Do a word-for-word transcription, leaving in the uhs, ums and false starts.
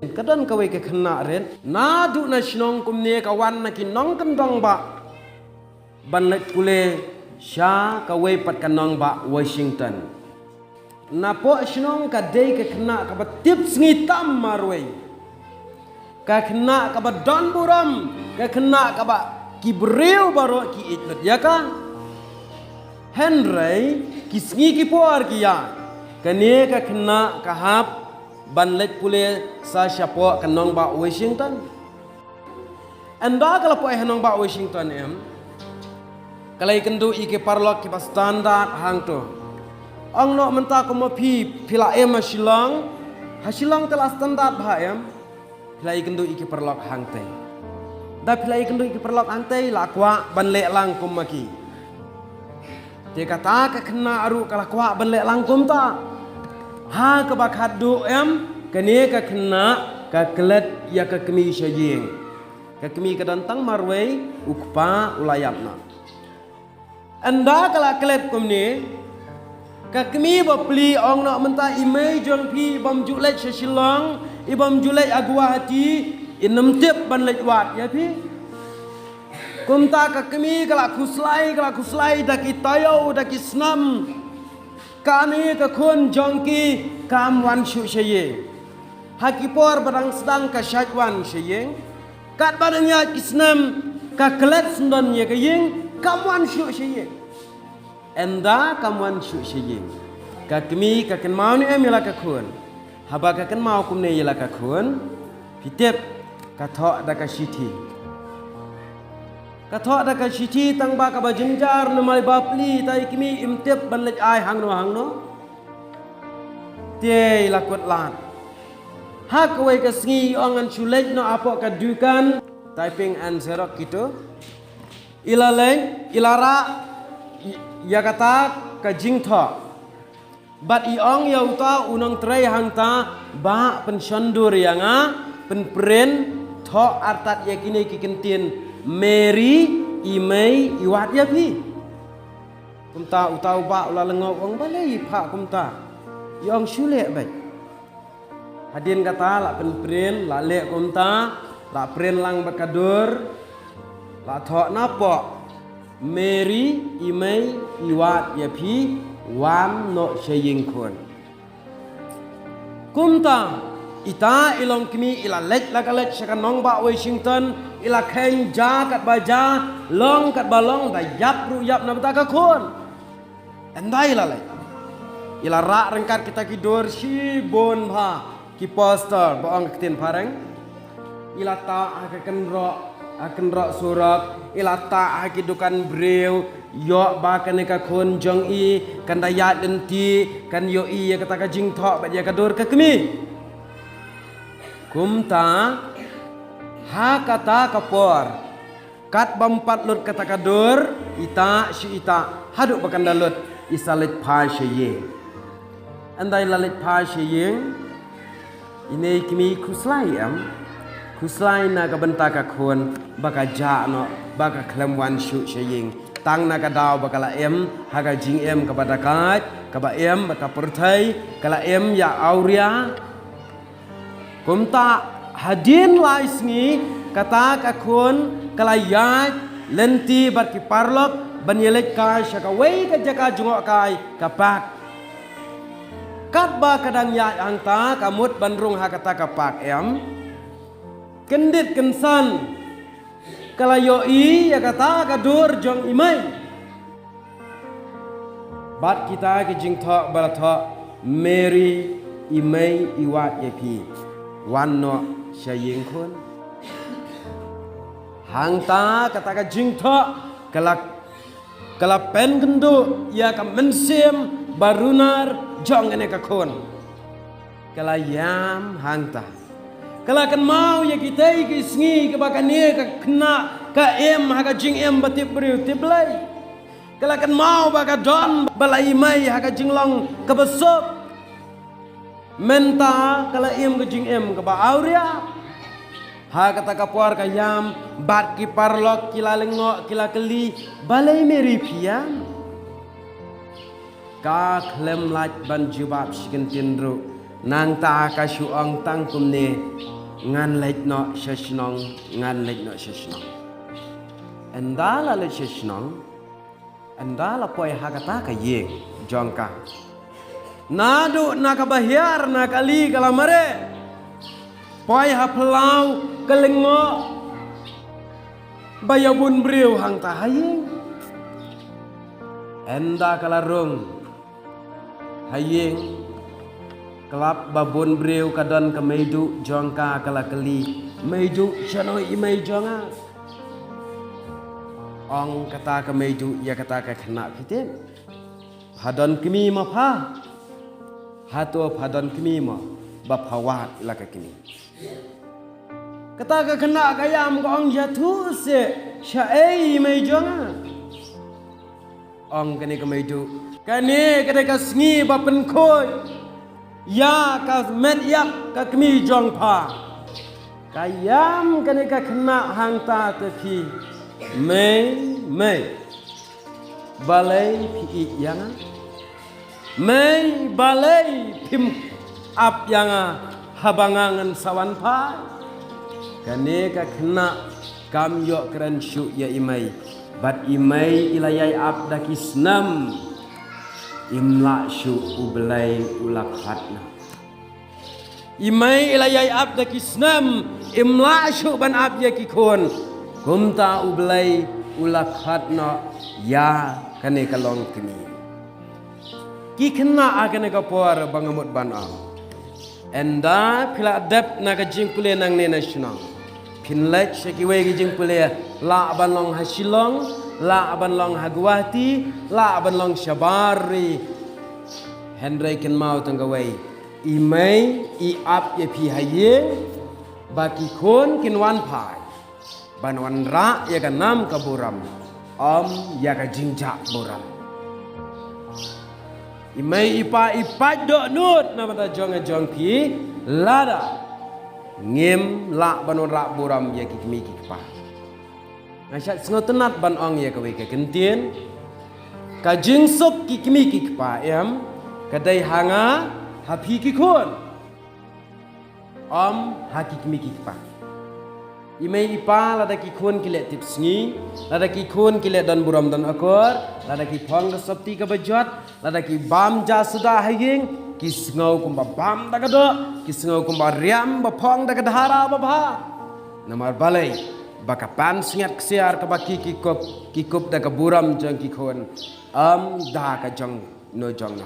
Ka don kawei ka khynnah rit naduh na shnong kumne ka wan na ki nongkyndong bah ban leit pule sha kawei pat ka nongbah Washington. Napoh shnong ka dei ka khynnah kaba tip sngi tam marwei, ka khynnah kaba don burom, ka khynnah kaba ki briew baroh ki ïeit lut ïa ka. Hynrei ki sngi ki por ki ïaid, kane ka khynnah ka hap ban leit pule sa shapoh ka nongbah Washington. Ynda ka la poi ha nongbah Washington em, ka la ïakynduh ïa ki paralok kiba standard hangto. Ong noh mynta kum ma phi, phi la em ha Shillong, ha Shillong te la standard bha em. Phi la ïakynduh ïa ki paralok hangtei. Da phi la ïakynduh ïa ki paralok hangtei la kwah ban leh lang kum ma ki. Te kata ka khynnah ruh ka la kwah ban leh lang kumta. Ha kaba khatduh em, kane ka khynnah ka klet ïa ka kmie sha ïing. Ka kmie ka don tang marwei, u kpa u la ïap noh. Ynda ka la klet kumne, ka kmie ba pli ong noh mynta, i mei jong phi i bym ju leit sha Shillong, i bym ju leit ha Guwahati, i nym tip ban leit wad ïa phi. Kumta ka kmie ka la khuslai, ka la khuslai da ki taïew, da ki snam. Kane ka khun jong ki kam wan shuh sha ïing. Ha ki por ba dang sdang ka shait wan sha ïing. Katba dang ïaid ki snem ka klet syndon ïa ka ïing, kam wan shuh sha ïing. Ynda kam wan shuh sha ïing, ka kmie ka kynmaw ne em ïa la ka khun? Haba ka kynmaw kumne ïa la ka khun, phi tip, ka thoh da ka shithi. Ka thoh da ka shithi tang ba kaba jynjar namar ba pli, te i kmie im tip ban leit ai hangno hangno. Te i la kut lad. Ha kawei ka sngi i ong ngan shu leit noh hapoh ka dukan typing and xerox kito. I la leit, i la rah ïa kata ka jingthoh. Bad i ong ïa uta u nongtrei hangta, "Bah, pynshondur ïa nga, pynprint, thoh artat ïa kine ki kyntien, Mary, i mei, i wad ïa phi." Kumta uta u bah u la lyngngoh, ong, "Balei pha kumta?" I ong, "Shu leh beit." Hadien kata la pynprint, la leh kumta, la print lang bad ka dur, la thoh napoh, "Mary, i mei, i wad ïa phi, wan noh sha ïing khun." Kumta ita i long kmie i la leit la ka leit sha ka nongbah Washington, i la kheiñ ja katba ja, long katba long, da ïap ruh ïap na bynta ka khun. Ynda i la leit, i la rah ryngkat kita ki dur shibun bha, ki poster ba ong ka ktien phareng. I la tah ha ka kynroh, ha kynroh surok, i la tah ha ki dukan briew, ïoh ba kane ka khun jong i kan da ïaid lynti, kan ïohi ïa kata ka jingthoh bad ïa ka dur ka kmie. Kumta ha kata ka por, katba ym pat lut kata ka dur, i tah shi i tah, haduh ba kan da lut, i sa leit phai sha ïing. Ynda i la leit phai sha ïing, ine i kmie i khuslai em? Khuslai na ka bynta ka khun, ba ka jah noh, ba ka khlem wan shuh sha ïing. Tang na ka daw ba ka la im ha ka jingim kaba dakait, kaba im bad ka pyrthei, ka la im ïa awria. Kumta hadien lai sngi, kata ka khun ka la ïaid lynti bad ki paralok ban ïaleit kai sha kawei ka jaka jngoh kai, ka park. Katba ka dang ïaid hangta, ka mut ban rung ha kata ka park em, kyndit kynsan ka la ïohi ïa kata ka dur jong i mei bad kita ki jingthoh ba la thoh, "Mary, i mei, i wad ïa phi, wan noh sha ïing khun." Hangta kata ka jingthoh ka la, ka la pynkynduh ïa ka mynsiem ba runar jong kane ka khun. Ka la ïam hangta. Ka la kynmaw ïa kitei ki sngi kaba kane ka khynnah ka im ha ka jingim ba tip briew tip Blei. Ka la kynmaw ba ka don ba la i mei ha ka jinglong kaba suk. Mynta ka la im ka jingim kaba awria. Ha kata ka por ka ïam, bad ki paralok ki la lyngngoh, ki la kylli, "Balei Mary phi ïam?" Ka khlem lait ban jubab shi kyntien ruh, Nangta ka shu ong tang kumne, ngan leit noh sha shnong, ngan leit noh sha shnong. Ynda la leit sha shnong, ynda la poi ha kata ka ïing jong ka. Naduh na kaba hiar na kali ka la mareh. Poi ha phyllaw ka lyngngoh ba ïa bun briew hangta ha ïing. Ynda ka la rung ha ïing, ka lap ba bun briew, ka don ka meiduh jong ka, ka la kylli, "Meiduh, shano i mei jong nga?" Ong kata ka meiduh ïa kata ka khynnah, "Phi tip, pha don kmie mo pha? Hato pha don kmie mo ba pha wad la ka kmie?" Kata ka khynnah ka ïam, ka ong, "Ïathuh seh, shaei i mei jong nga?" Ong kane ka meiduh, "Kane ka dei ka sngi ba pynkhuid ïa ka met ïap ka kmie jong pha." Ka ïam kane ka khynnah hangta te phi, "Mei, mei, balei phi ïeit ïa nga? Mei, balei phim ap ïa nga haba nga ngan sa wan phai?" Kane ka khynnah kam ïoh kren shuh ïa i mei. Bad i mei i la ïai ap da ki snem, im lah shuh, U Blei u la khot noh. I mei i la ïai ap da ki snem, im lah shuh ban ap ïa ki khun. Kumta U Blei u la khot noh ïa kane ka longkmie. Ki khynnah, ha kane ka por ba nga mut ban ong, ynda phi la dep na ka jingpule nangne na shnong, phin leit sha kiwei ki jingpule, lah ban long ha Shillong, lah ban long ha Guwahati, lah ban long shabar ri. Hynrei kynmaw tang kawei, i mei i ap ïa phi ha ïing ba ki khun kin wan phai ban wanrah ïa ka nam ka burom, ym ïa ka jingjah burom. I mei i pa i pait dohnud na bynta jong nga jong phi, lada ngim lah ban wanrah burom ïa ki kmie ki kpa. Nga shait sngewtynnat ban ong ïa kawei ka kyntien, ka jingsuk ki kmie ki kpa, em, ka dei ha nga, ha phi ki khun, ym ha ki kmie ki kpa. I mei i pa, lada ki khun ki leh tipsngi, lada ki khun ki leh don burom don akor, lada ki phong ka sopti kaba jot, lada ki bam ja suda ha ïing, ki sngew kumba bam da ka doh, ki sngew kumba riam ba phong da ka dhara babha. Namar balei? Ba ka pansngiat ksiar kaba ki ki kup, ki kup da ka burom jong ki khun, ym da ka jong no jong no.